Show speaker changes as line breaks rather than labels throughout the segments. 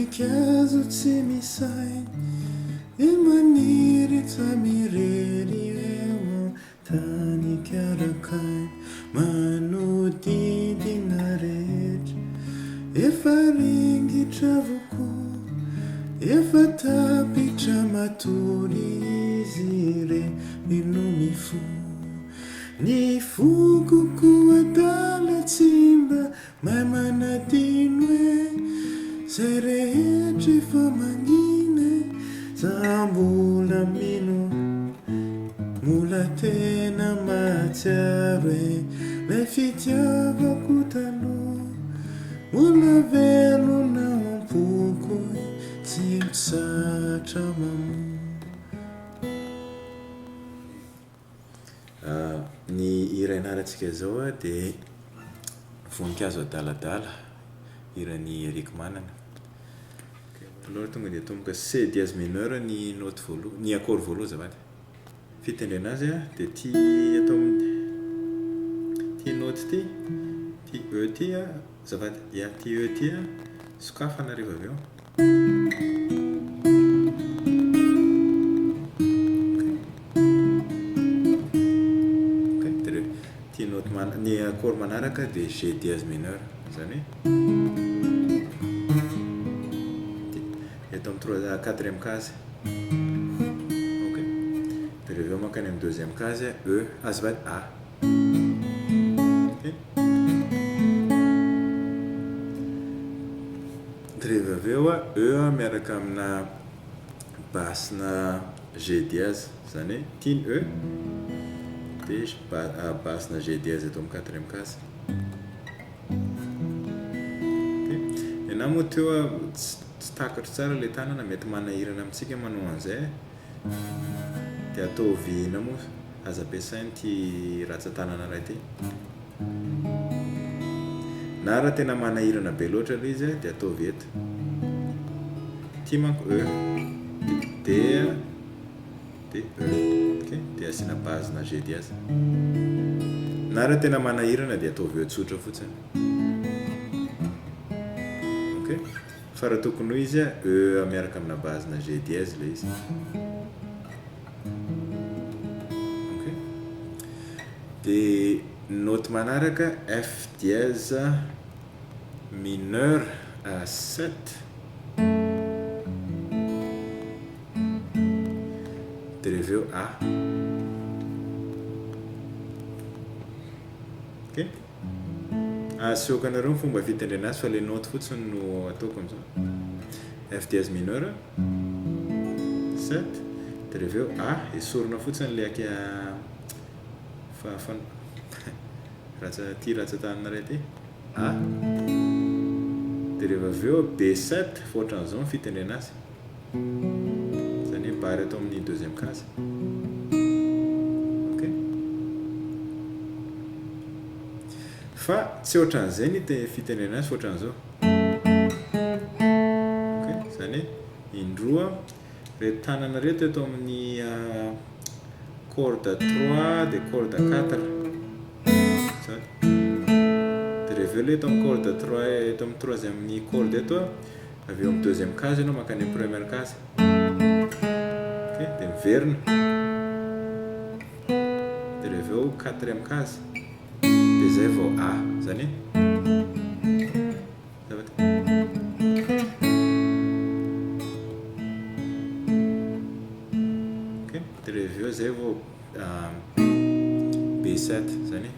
Voninkazo tsy misaina Dia maniry samirery eo an-tany karakaina Manodidina rehetra Efa ringitra avokoa Efa tapitra matory izy ireny no mifoha Ny foko koa adala tsy mba Mahay manadino e, zay rehetra efa mangina e, za mbola mino, mbola tena mahatsiaro e, lay fitiavako taloha, mbola velona ao am-poko e, tsy mitsahatra mamoa. Ny hira ianarantsika izao dia Voninkazo adaladala, hiran'i Eric Manana. Aloha tonga dia atomboka C dièse mineur ny note voalohany, ny accord voalohany azafady. Fitendrena azy dia ity atao amin'ny ity note ity, ity E ity azafady, ya ity E ity sokafana rehefa avy eo. Ty note man- ny accord manaraka dia G dièse mineur, izany hoe ty, eto amin'ny trois quatrième case, ok, dia rehefa avy eo mankany amin'ny deuxième case E, azafady A, ok. Dia rehefa avy eo E miaraka amina basse-na G dièse, izany hoe ity ny E, dia basse-na G dièse eto amin'ny quatrième case. Ok, ny anahy moa teo tsy takatro tsara ilay tanana, mety manahirana amintsika manao an'izay, dia ataovy inona moa, aza ampiasaina ity ratsan-tanana iray ity. Na raha tena manahirana be loatra ilay izy dia ataovy eto. Ity manko E, D, D, E. Ok, dia asiana base na G dièse. Na raha tena manahirana dia ataovy E tsotra fotsiny. Ok, fa raha tokony ho izy E miaraka amina base na G dièse ilay izy. Ok. Dia note manaraka F dièse mineur à 7. Dia rehefa eo A. Ok. Asehoko anareo ny fomba fitendrena azy fa ilay note fotsiny no ataoko amin'izao. F dièse mineur. 7 dia rehefa eo A esorina fotsiny ilay aky fa fa ratsa ity ratsan-tanana iray ity A dia rehefa avy eo B7 fa ohatran'izao ny fitendrena azy izany hoe barre eto amin'ny deuxième case ok fa tsy ohatran'izay ny fitendrena azy fa ohatran'izao Ok, izany hoe indroa ireto tanana ireto eto amin'ny corde trois dia corde quatre. Izany. Dia rehefa avy eo ilay eto amin'ny corde trois eto amin'ny troisième ny corde eto, avy eo amin'ny deuxième case ianao mankany amin'ny première case. Ok, dia miverina. Dia rehefa avy eo quatrième case. Dia izay vao A. Izany hoe. Ok, dia rehefa avy eo izay vao B7. Izany hoe.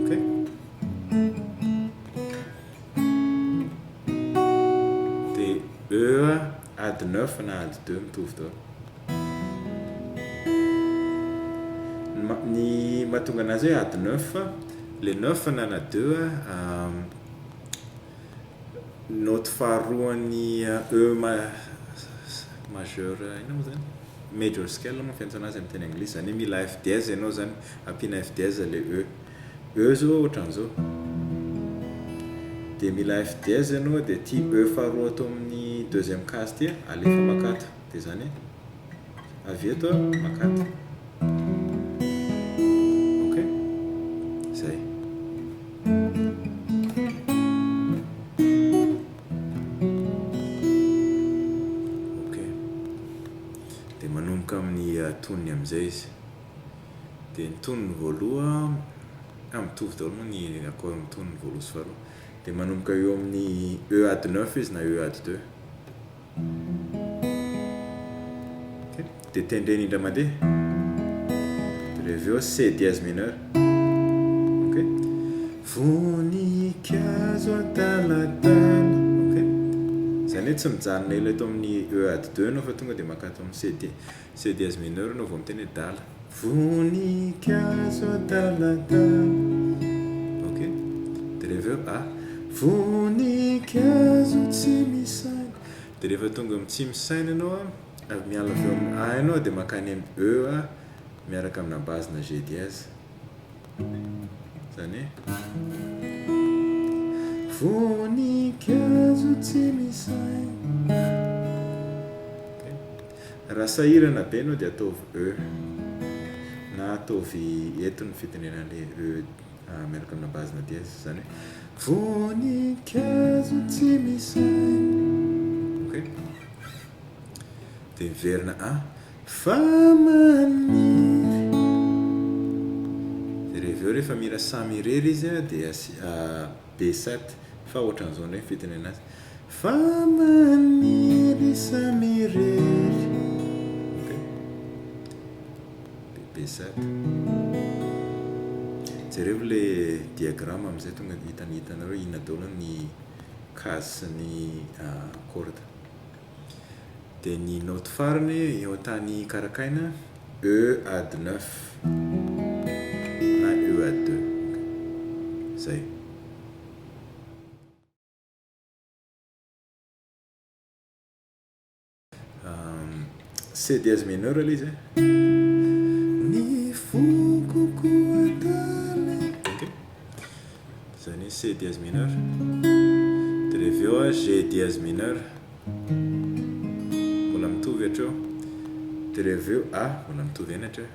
Ok. Dia E add 9 na add 2 mitovy daholo. Ny mahatonga anazy hoe add 9, le 9 na na 2 note faharoan'ny E majeur inona moa zany? Major scale moa fiantsoana azy amin'ny teny anglisy, zany hoe mila F dièse ianao zany, ampiana F dièse le E. E zao ohatran'izao. Dia mila F dièse ianao dia ity E faharoa ato amin'ny deuxième case ity alefa makato. Dia izany hoe avy eto makato. Ok? Izay. amin'izay izy. Dia ny tonony voaloha, ah mitovy daholo moa ny accord amin'ny tonony voaloha sy faharoa. Dia manomboka eo amin'ny E add 9 izy na E add 2. Ok, dia tendrena indray mandeha. Dia avy eo C dièse mineur. Ok. Voninkazo adaladala. Ok. Izany hoe tsy mijanona ela eto amin'ny E add 2 ianao fa tonga dia mankato amin'ny C di C dièse mineur ianao vao miteny hoe dala. Voninkazo adaladala. Ok. Dia rehefa eo A. Voninkazo tsy misaina. Dia rehefa tonga amin'ny tsy misaina ianao an, avy miala avy eo amin'ny A ianao dia mankany amin'ny E a, miaraka amina base na G dièse. Izany hoe. Voninkazo tsy misaina. Ok. Raha sahirana be ianao dia ataovy E. Na ataovy eto ny fitenenana an'ilay E miaraka amina base na dièse. Izany hoe. Voninkazo tsy misaina. Ok. Dia miverina A. Fa maniry. Dia rehefa avy eo rehefa mihira samy irery izy dia B7 fa ohatran'izao indray ny fitenenana azy. Fa maniry samy irery. Ok. Dia B7. Jereo ilay diagramme amin'izay tonga dia hitanareo inona daholo ny case sy ny corde. Dia ny naoty farany eo an-tany karakaina, E add 9 na E add 2. Zay. C dièse mineur ilay izy e. Ny foko koa adala. Ok. Izany hoe C dièse mineur. Dia rehefa eo a G dièse mineur. Mbola mitovy hatreo. Dia rehefa avy eo A, mbola mitovy ihany hatreo.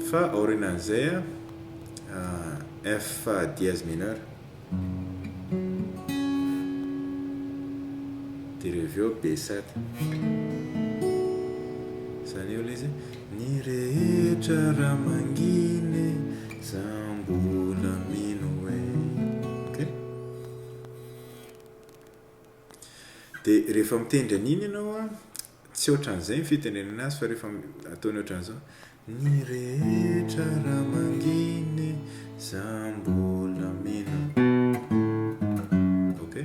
Fa aorianan'izay a, F dièse mineur. Dia rehefa avy eo B7. Izany eo ilay izy. Ny rehetra raha mangina e, za mbola mino e. Ok. Dia rehefa mitendry an'iny ianao an, tsy ohatran'izay ny fitenenana azy fa rehefa ataony ohatran'izao, ny rehetra raha mangina e, za mbola mino. Ok.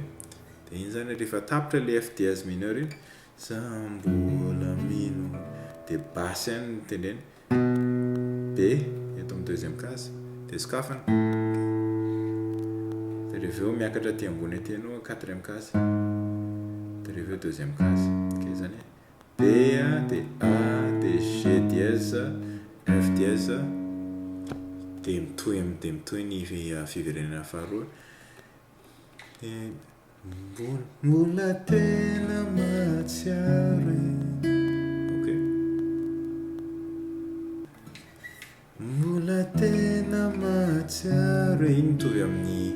Dia iny zany rehefa tapitra ilay F dièse mineur iny, Za mbola mino. Dia basse ihany no tendrena. B eto amin'ny deuxième case. Dia sokafana. Dia rehefa eo miakatra aty ambony aty ianao quatrième case. Dia rehefa eo deuxième case. Ok zany hoe B dia A dia G dièse F dièse dia mitohy dia mitohy ny fiverenana faharoa. Dia Mbola tena mahatsiaro e. Ok. Mbola tena mahatsiaro e. Iny mitovy amin'ny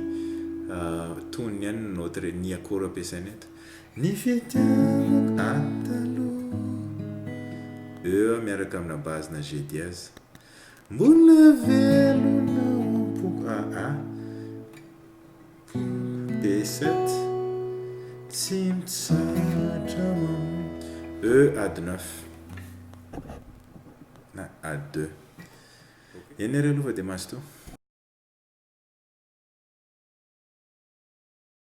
tonony ihany ny note re, ny accord ampiasaina eto. Ny fitiavako A taloha. E miaraka amina base na G dièse. Mbola velona ao am-poko. A A. B7 Tsy mitsahatra mamono E add 9 na add 2. Eny ary aloha fa dia mazotoa.